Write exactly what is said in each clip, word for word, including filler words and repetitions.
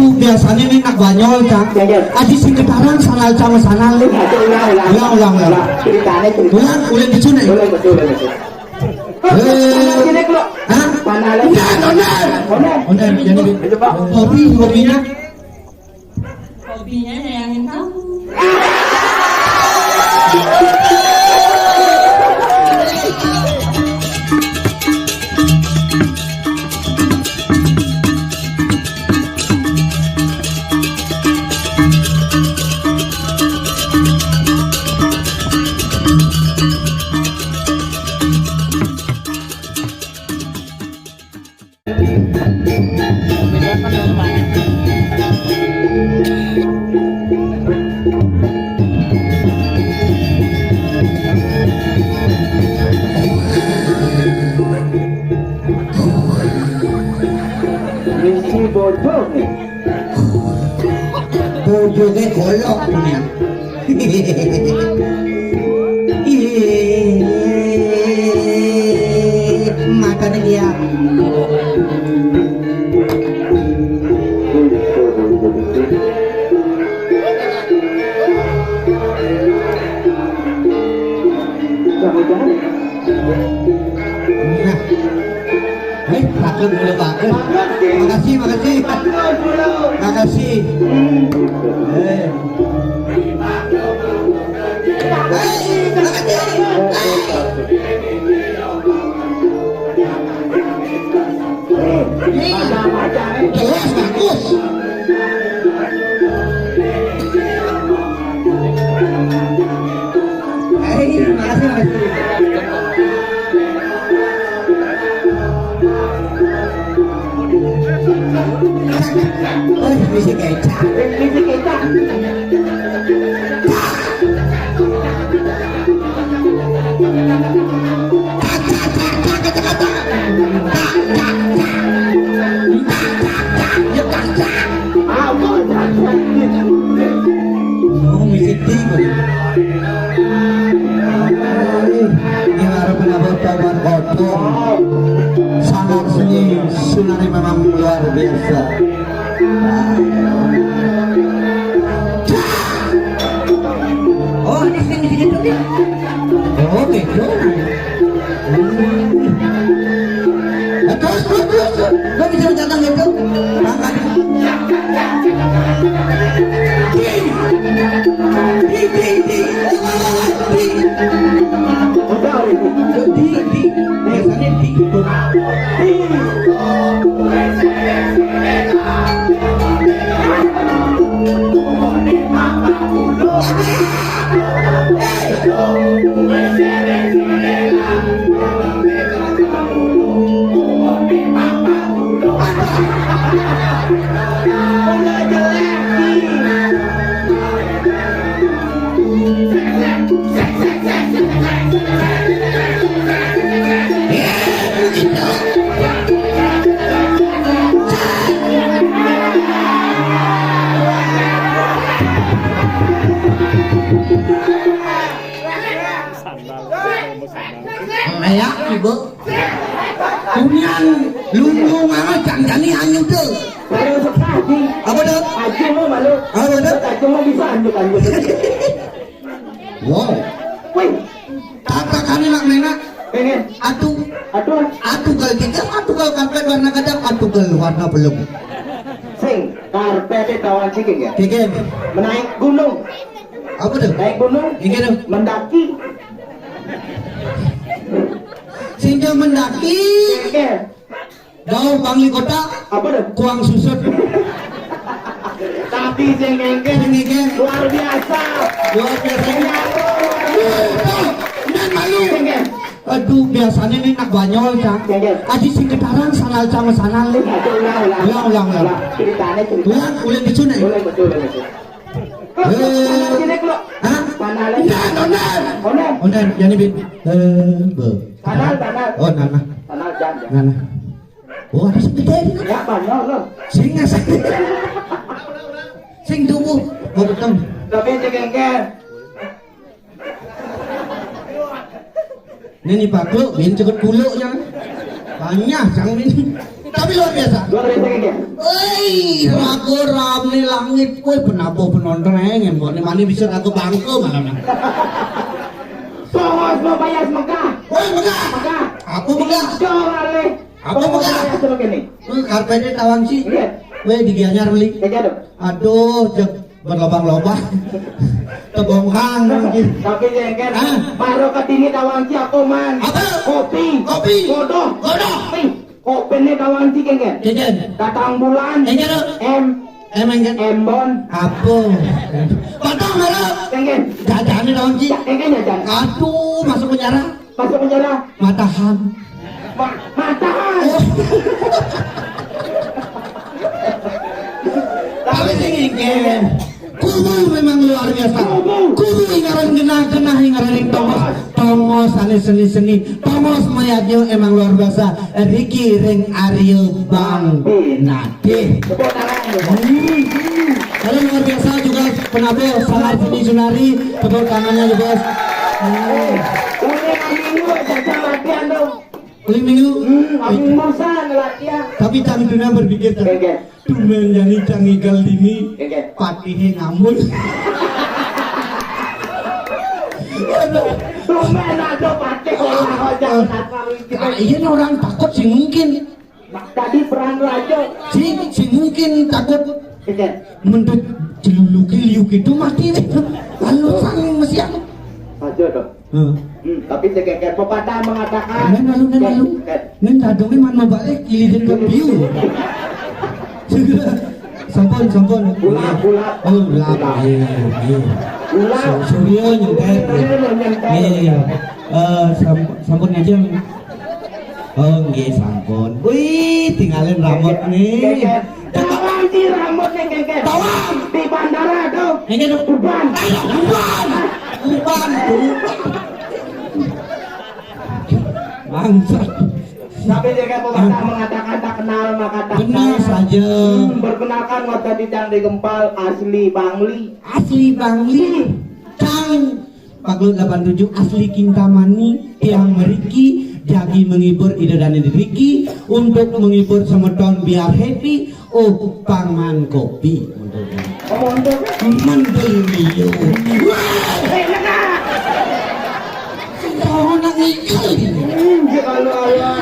Biasane ning nak Banyol, Cang. Ya, ya. Adi sing ketarang sandal, Cang, sandal. Aduh, ulang, ulang. Ulang, ulang, ulang. Ulang, ceritane, cerita. Ulang, ulang disunat. Ulang, betul, ulang, betul. Eh. Sini, Klo. Hah? Mana lagi? Udah, udah. Udah. Udah, jadi. Ayo, Pak. Hobi, hobinya? Hobinya nyayangin kamu. Misi bodoh nih. Bojoke golok. Ih, matane dia. Jangan-jangan. Nah. Eh, takut dulu, Pak. Eh, makasih, makasih. Makasih. Eh. Eh, makasih. Eh, jelas, bagus. Eh, makasih, makasih. Oh, misi kecap. Misi kecap. Oh, misi tiga. Ini harus mendapat kabar kotor. Sangat seni, Sunari memang luar biasa. Oh, ini sini, sini, sini. Oh, gitu. Hmm. Nah, terus, terus, terus, terus. Lo bisa datang gitu? Angkat. Di, di, di, di. Di. Di, di. Biasanya di. Di. Kayak ibu. Kemudian lu mau ngalah, jangan-jangan hanyut tuh. Baru sekali. Apa tuh? Aji mau malu. Apa tuh? Aji mau bisa lanjut, lanjut. Wow. Wih. Katakan nak menak. Pengen. Atu. Atu. Atu kalau kita, atu kalau karpet warna kadang, atu kalau warna belum. Sing, karpet itu tawan sing ya. Kiki. Menaik gunung. Apa tuh? Naik gunung. Ini tuh. Mendaki. Sehingga mendaki. Kiki. Dau Bangli Kota. Apa tuh? Kuang susut. Tapi sing kengken. Sing kengken. Luar biasa. Luar biasa. Ini apa? Tuh, tuh. Ini malu. Kengken. Aduh, biasanya nih nak Banyol, Cang. Kengken. Aji sing ketarang sandal, Cang, sandal nih. Aduh, ulang, ulang. Ulang, ulang, ulang. Ulang. Ceritanya cerita. Ulang, ulang di sini. Ulang, betul, ulang, betul. Eh. Sini, Klo. Hah? Mana lagi? Ndan, Ndan. Ndan. Ndan, jadi bin. Eh, be. Sandal, sandal. Oh, Nana. Sandal, jangan, jangan. Nana. Oh, ada sing gedhe iki. Ya, Banyol lo. Sing ngesek. Sing tuwuh. Oh, betul. Tapi sing kengken. Ini nih, Pak Klo, bin cepet kuluk ya. Banyak, jangan ini. Tapi luar biasa. Luar biasa, Kang, ya? Woi, raga rame langit. Woi, penabuh penonton ae ngembone mani bisa raga bangke malam nang. Tongos mau payas megah. Woi, megah. Megah. Apa megah? Coba le. Apa megah? Payas sama kene. Woi, karpetnya tawang sih. Iya. Woi, di Gianyar beli. Kagak dong. Aduh, cek berlobang-lobang. Tebonghang mungkin. Tapi jengker, ah, baru ke sini tawang si aku man. Apa? Kopi. Kopi. Bodoh. Bodoh. Kopi. Kopi ini tawang si jengker. Jengker. Datang bulan. Jengker. Em. Em jengker. Embon. Apa? Potong malu. Jengker. Jajane tawang si. Jengker jajan. Aduh, masuk penjara. Masuk penjara. Matahan. Ma-, matahan. Tapi sing inggih. Kubu memang luar biasa. Kubu. Kubu ingaran genah, genah ingaran ing tongos. Tongos ane seni-seni. Tongos mayadnya emang luar biasa. Ricky ring Aryo Bang Benadeh. Tepuk tangan. Hmm, hmm. Kalau luar biasa juga penabuh Salar Seni Sunari. Tepuk tangannya, Bos. Hmm. Udah minggu aja latihan dong. Uling minggu. Hmm, abis musan latihan. Tapi tang duna berpikir tang. Oke. Tumben jani cang igal dini. Oke. Patihe ngambul. Tumben ada patih olah aja. Ah, iya, orang takut sih mungkin. Tadi perang raja. Si, si mungkin takut. Oke. Mendut jeluluki liuk itu mati. Lalu sang mesti aku. Aja dong. Hmm. Hmm, tapi sekeker pepatah mengatakan, nen lalu, nen lalu. Nen kadungnya mana balik, ilirin ke biu. Sampun, sampun. Ulap, ulap. Oh, ulap. Iya, iya. Ulap. Su-, Suryo nyentet. Suryo nyentet. Iya, iya. Eh, sam-, sampun aja. Oh, nggih, sampun. Wih, tinggalin rambut nih. Keket. Tawang si rambutnya keket. Tawang. Di bandara tuh. Ini tuh. Uban. Ayo, uban. Uban, uban. Bangsat. Tapi dia kan pepatah mengatakan tak kenal maka tak sayang. Benar saja. Hmm, perkenalkan, ngoten titang di Gempal, asli Bangli. Asli Bangli. Cang. Paglut delapan tujuh asli Kintamani, tiang meriki, jagi menghibur ida dane diriki, untuk menghibur semeton biar happy, oh, pangan kopi. Mendel liu. Wah, orang nak ngikal ini.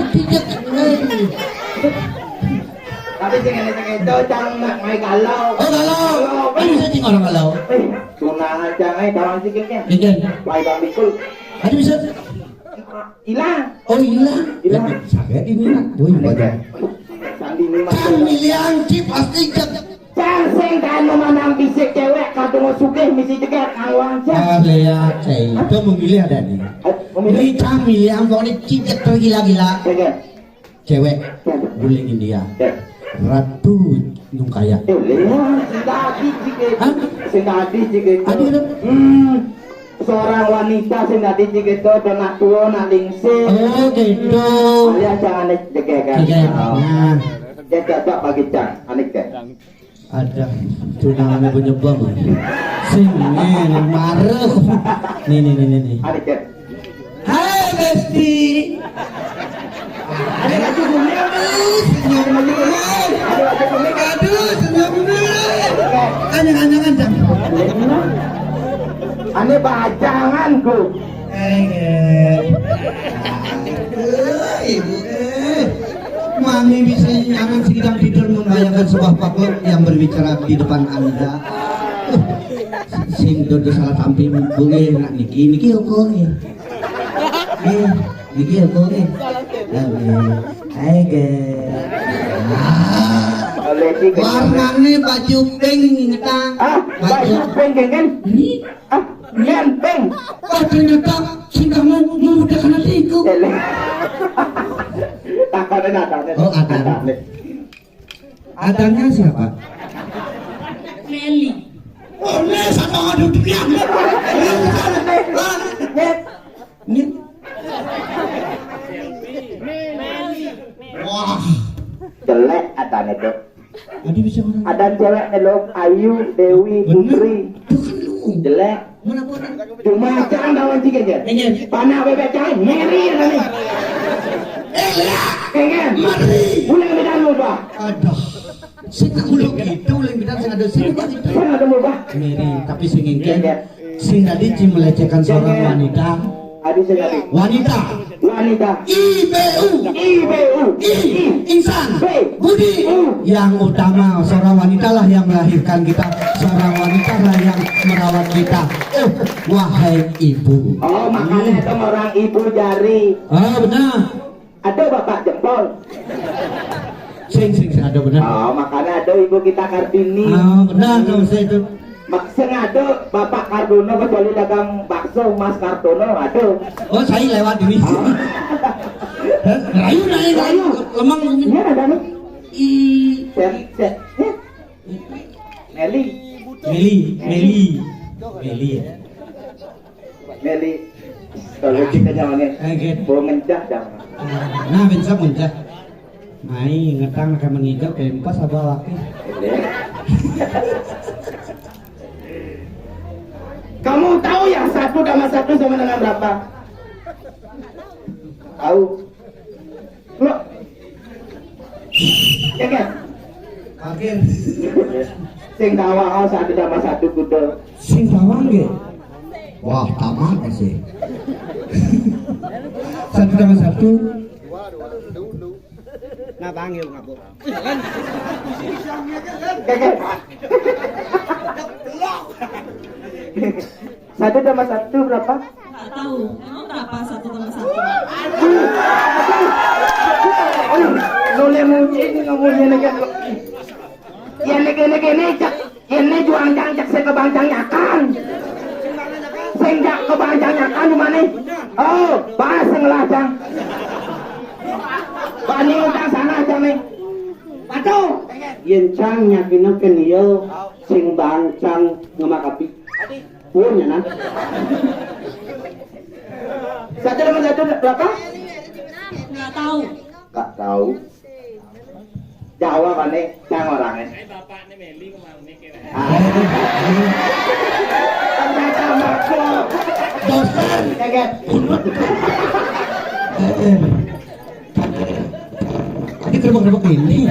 Tidak, eh. Tapi sing ngene sing itu, cang nak mai galau. Oh, galau. Galau. Kan bisa sing orang galau. Eh, tunangan cang ai, tawang sikilnya. Iya. Mai bang bikul. Ada bisa. Hilang. Oh, hilang. Hilang. Sakit ini, nak. Wih, banyak. Sandi ini mah. Cang milian, ci pasti cek. Cang sing kanu manang bisik cewek, kadung sugih misi ceger, kang wangsa. Ah, lihat, saya itu memilih ada nih. Eh, memilih. Ini cang milian, pokoknya cicek tergila-gila. Iya. Cewek guling India. Ya. Ratu Nungkaya. Eh, lewat, sing tadi cik itu. Hah? Sing tadi cik itu. Adi kenapa? Hmm. Seorang wanita sing tadi cik itu, ada nak tua, nak lingsir. Oh, gitu. Alias jangan deg-degan. Oke. Nah. Dia cocok bagi cang, anik deh. Ada tunangannya penyebang. Sing, eh, marah. Nih, nih, nih, nih, nih. Ada, Cep. Hai, Besti. Ada lagi gue, aduh, senyum dulu, hai. Aduh, senyum dulu, hai. Jangan, jangan, jangan, jangan. Ane bajangan, ku. Eh, eh. Eh, ibu, eh. Mami bisa nyangan sidang tidur membayangkan sebuah pakluk yang berbicara di depan Anda. Sing dodo salah tampil boleh nak niki, niki apa ya? Eh, niki apa ya? Aduh. Hai, guys. Ah. Warnanya baju pink, ingetang. Ah, baju pink, kan? Ini Ah, ganteng. Padahal nyata cintamu memudahkan hatiku. Ele. Takon ada, ada. Oh, ada. Ada. Adanya siapa? Meli. Oh, ini sama ada di dia. Ini. Wah. Jelek adanya, Dok. Tadi bisa orang. Ada cewek melok, Ayu, Dewi, bener. Putri. Itu kan lu. Jelek. Mana orang? Cuma jangan lawan tiga aja. Iya. Panah bebek jangan, ngeri ya nih. Eh, lihat. Iya kan? Mari. Mulai dengan Bah. Aduh. Sing aku lo gitu, lain bidang sing ada sing gitu. Sing ada mubah. Mary, tapi sing engke, sing tadi ci melecehkan seorang wanita. Adi sing tadi. Wanita. Wanita. I B U. I B U. I. Insan. B. Budi. U. Yang utama seorang wanita lah yang melahirkan kita. Seorang wanita lah yang merawat kita. Oh, wahai ibu. Oh, makanya itu orang ibu jari. Ah, benar. Ada bapak jempol. Sing, sing, sing, ada benar. Oh, makanya ada ibu kita Kartini. Ah, benar, kalau saya itu. Mak, sing ada Bapak Kardono kecuali dagang bakso Mas Kartono, ada. Oh, saya lewat ini. Oh. Hah? Rayu, rayu, rayu. Lemang ini. Iya, ada nih. I. Set, set. Eh? Meli. Meli, Meli. Meli. Meli. Kalau kita jawabnya, eh, gitu. Bawa mencah, jangan. Nah, mencah, mencah. Mai ngetang akan meninggal pempas apa laki? Kamu tahu ya satu tambah satu sama dengan berapa? Tahu? Lo. Ya kan? Makin. Sing tawang, oh, satu tambah satu kuda. Sing tawang nggih. Wah, tamat sih. Satu tambah satu. Nah, Bang, yuk, ngabuk. Satu tambah satu berapa? Nggak tahu. Emang berapa satu tambah satu? Aduh, aduh, aduh. Lo yang mau ini ngomongnya lagi. Ya, ini, ini, ini, cak. Ini juang jang cek saya kebancang nyakan. Sing jak kebancang nyakan di mana? Oh, bahas sing lah jang. Bani utang sana aja nih. Aduh. Yen cang nyakina ken iya sing bancang ngemakapi. Punya nah. Satu tambah satu berapa? Nggak tahu. Nggak tahu. Jawa mana? Cang orangnya. Ah. Ternyata Marco. Dosen. Ya kan? Ini terbang-terbang ini.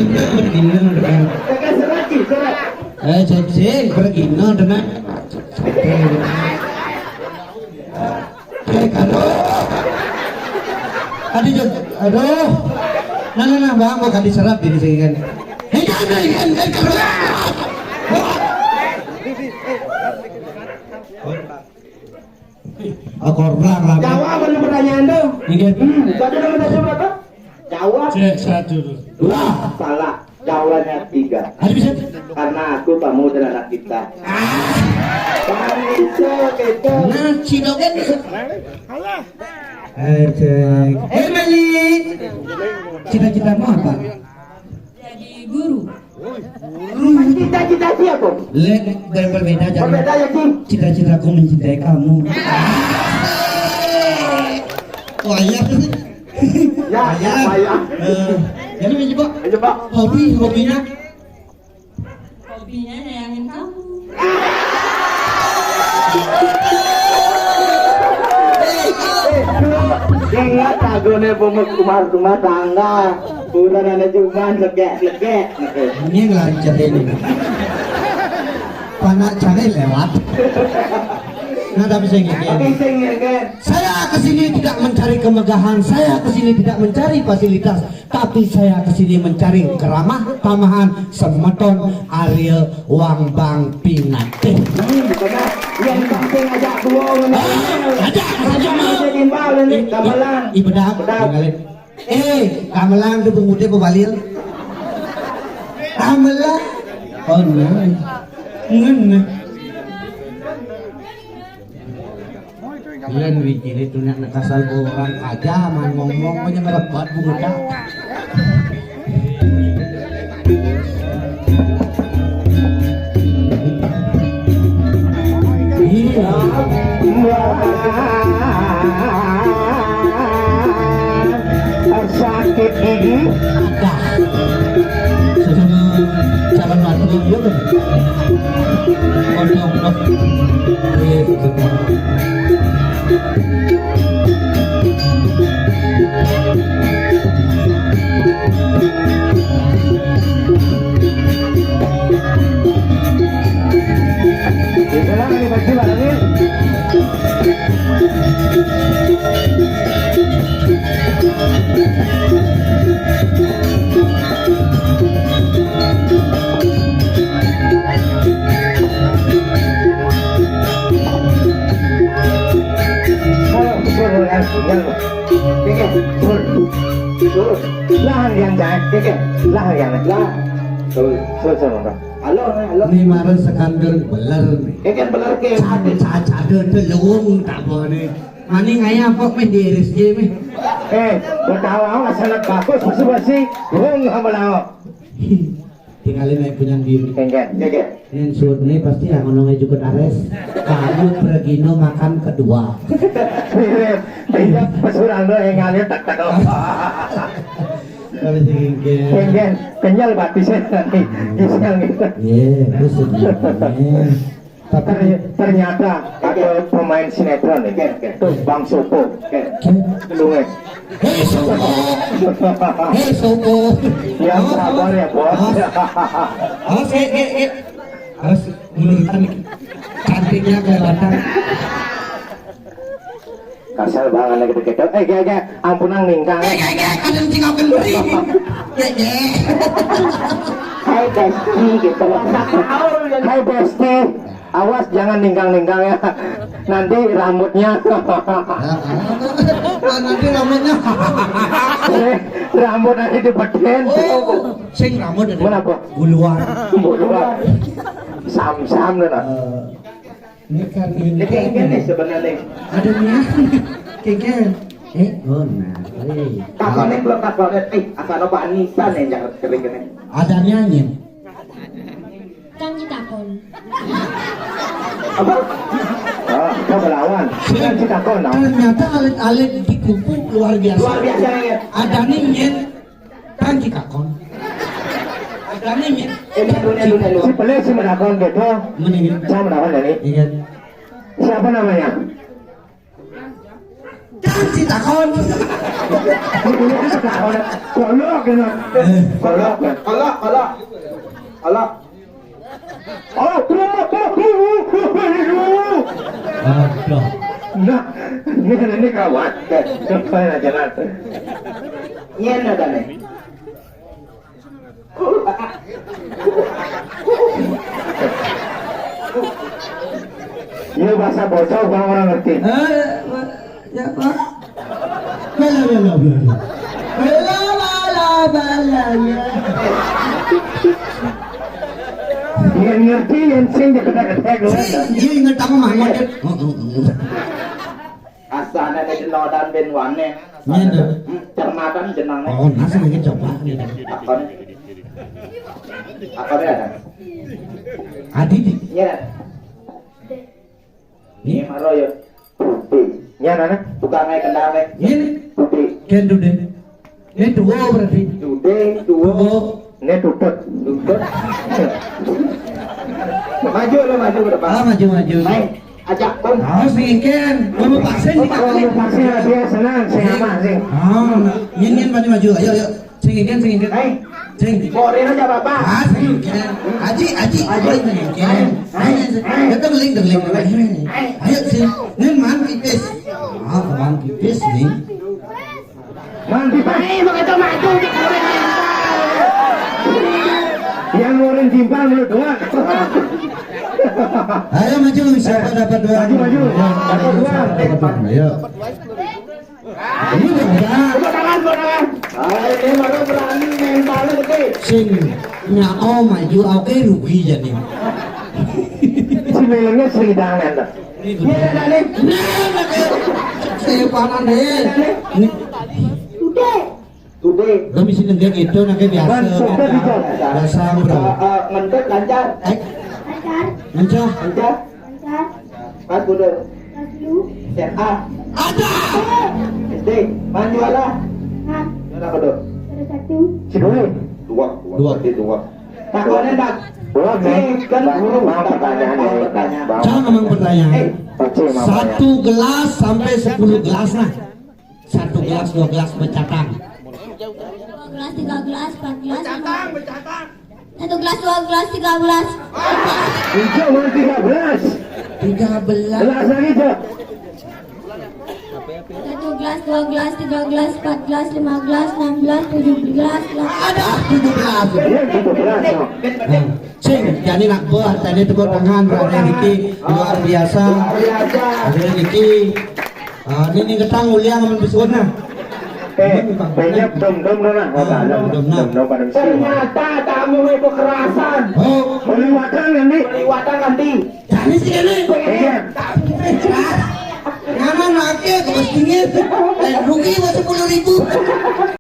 Ini. Ini. Ini. Eh, cek sih, pergi no, teman. Eh, aduh. Aduh, aduh. Nah, nah, nah, Bang, mau kali serap ini sih kan. Eh, jangan, jangan, jangan, jangan. Aku orang lah. Jawab pertanyaan tuh. Iya. Hmm, tadi nomor satu berapa? Jawab. Cek satu tuh. Dua. Salah. Jawabannya tiga. Ada bisa? Karena aku, kamu, dan anak kita. Ah. Kan itu, gitu. Nah, Cidogen. Eh, cek. Eh, Meli. Cita-citamu apa? Jadi guru. Cita-cita siapa? Le, ber-, berbeda, jangan. Berbeda ya, Cing. Cita-citaku mencintai kamu. Wah, iya. Ya, ya, ya. Eh, jadi, coba. Coba. Hobi, hobinya? Hobinya nyayangin kamu. Ingat lagune pemuka rumah, rumah tangga. Bulan ada cuman legek-legek. Ini lancar ini. Panak cari lewat. Nah, tapi saya gini. Oke, saya gini. Saya ke sini tidak mencari kemegahan, saya ke sini tidak mencari fasilitas, tapi saya ke sini mencari keramah tamahan semeton Ariel Wang Bang Pinatih. Hmm, benar. Yang penting ajak dua ngene. Ah, ajak, ajak mau. Jadi imbal ini, gamelan. Ih, benar. Benar. Eh, gamelan tuh pemuda pebalil. Gamelan. Oh, no. Ngene. Iya, duit ini tuh nak kasar orang aja, main ngomong, punya merebat, Bu, udah. Iya. Sakit gigi. Dah. Sesama calon mantu dia kan. Pondok, pondok. Iya, gitu. Lah ya. Lah. Tuh. Tuh, tuh, tuh. Halo, halo. Ini marah sekandar beler nih. Ini kan beler ke. Cade, cade, cade, telung, tak boleh. Mani ngaya apa main di R S J nih? Eh, betawa asal bagus, pasti pasti. Wong sama lawa. Tinggalin aja punya diri. Enggak, enggak. Yang suut ini pasti yang ngomongnya juga tares. Kamu pergi no makan kedua. Iya, iya, pesuran lo yang ngalir tak tak. Kalau si Genggen. Genggen, kenyal batisnya nanti. Gisel gitu. Iya, terus sebenarnya. Tapi terny-, ternyata ada pemain sinetron nih. Oke, oke. Tuh, Bang Sopo. Oke. Lu, eh. Hei, Sopo. Hei, Sopo. Yang sabar ya, Bos. Awas. Awas, eh, eh, eh. Awas, mundur kan nih. Cantiknya kelewatan. Kasar banget lagi begitu. Eh, gak, gak. Ampunang ningkang. Eh, gak, gak. Ada yang tinggalkan beri. Gak, gak. Hai, Besti, gitu. Hai, Besti. Awas jangan ningkang-ningkang ya. Nanti rambutnya. Ah, nanti rambutnya. Eh, rambut nanti dibedain. Oh, sing rambut ada. Kenapa? Buluan. Buluan. Sam-sam nih, nah. Eh, ini kan ini. Ini kayak gini sebenarnya. Ada niat. Kayak gini. Eh, oh, nah. Eh. Takonin belum takonin. Eh, asal apa Anissa nih yang kering ini. Ada nyanyi. Kan ditakon. Apa? Oh, kita melawan. Kan ditakon, nah. Ternyata alit-alit di kupu luar biasa. Luar biasa, ya. Ada nih, nyen. Kan ditakon. Ada nih, nyen. Eh, dunia, dunia, dunia. Si Pelé si menakon gitu. Mendingin. Saya menakon, ya, nih. Iya. Siapa namanya? Kan ditakon. Golok, ya. Eh. Golok, ya. Golok, golok. Golok. Oh, golok, golok, golok, golok. Aduh. Nah, ini, ini kawan. Coba ya, jalan. Ini ada nih. Ini bahasa bocor, bang, orang ngerti. Eh, ya, Pak. Bela, bela, bela. Bela, bela, bela, ya. Yang ngerti, yang sing diketek-ketek, lu. Sing, iya, inget apa, Mahmud? Heeh, heeh. Asana nek lodan ben wane. Iya, Dok. Hmm, cermatan jenenge. Oh, nasi lagi coba nih. Apa nih? Apa nih ada? Adi di. Iya. Ini maro ya. Budi. Iya, Nana. Bukan ae kendale. Ini. Budi. Ken Dude. Ini dua berarti. Dude, dua. Dua. Ini tutut. Tutut. Maju lo, maju ke depan. Ah, maju, maju. Baik. Ajak, Bun. Oh, sing Ken. Kamu vaksin di. Oh, vaksin, dia senang, sing aman, sing. Oh, nah. Nyen, nyen, maju, maju. Ayo, ayo. Sing Ken, sing Ken. Hai. Sing. Borin aja, Bapak. Ah, sing Ken. Aji, aji. Aji. Ayo, sing Ken. Hai. Ayo, sing. Hai. Kita beling, beling. Hai. Ayo, sing. Nyen, man, pipis. Ah, man, pipis, nih. Mandi. Hei, begitu maju, dikurin timpal. Yang ngurin timpal menurut gua. Ayo maju, siapa dapat dua? Maju, maju. Dapat dua. Dapat dua. Ayo. Ini udah. Tepuk tangan, tepuk tangan. Ah, ini baru berani mentalnya gede. Sing nyao maju, oke, rugi jadi. Si melengnya sering tangan, dah. Iya, Dani. Saya paman deh. Ini. Udah. Udah. Kami sini nggak gitu, nanti biasa. Ban, sudah bisa. Biasa, bro. Eh, eh, ngentot lancar. Eh. Lancar. Lancar. Lancar. Lancar. Pas bodoh. Pas lu. S M A. Ada. S D. Man juara. Hah. Juara bodoh. Juara satu. Dua. Dua. Dua. Berarti dua. Takonan, Bang. Belum, nih. Kan guru mau pertanyaan, mau nih. Pertanyaan. Jangan ngomong pertanyaan. Eh, Oke, Mama, ya. Satu gelas sampai sepuluh gelas, nah. Satu gelas, dua gelas, bercatang. Dua gelas, tiga gelas, empat gelas, lima. Bercatang, bercatang. Satu gelas, dua gelas, tiga belas. Hijau, mana tiga belas? Tiga belas. Gelas lagi, Cok. Satu gelas, dua gelas, tiga gelas, empat gelas, lima gelas, enam belas, tujuh belas, delapan belas. Ada tujuh belas. Iya, tujuh belas, no. Nah, sing, jadi nak buah tadi tepuk tangan, Pak Riki, luar biasa. Pak Riki, ah, ini, ini ketang mulia sama biskuitnya. Eh, penyap dom-dom no nah, kata ada dom-dom no pada mesti. Ternyata tamu kekerasan. Oh, meliwatan kan di? Meliwatan kan di? Jadi sih ini. Iya. Nyaman make ke masjidnya. Dan rugi mah sepuluh ribu.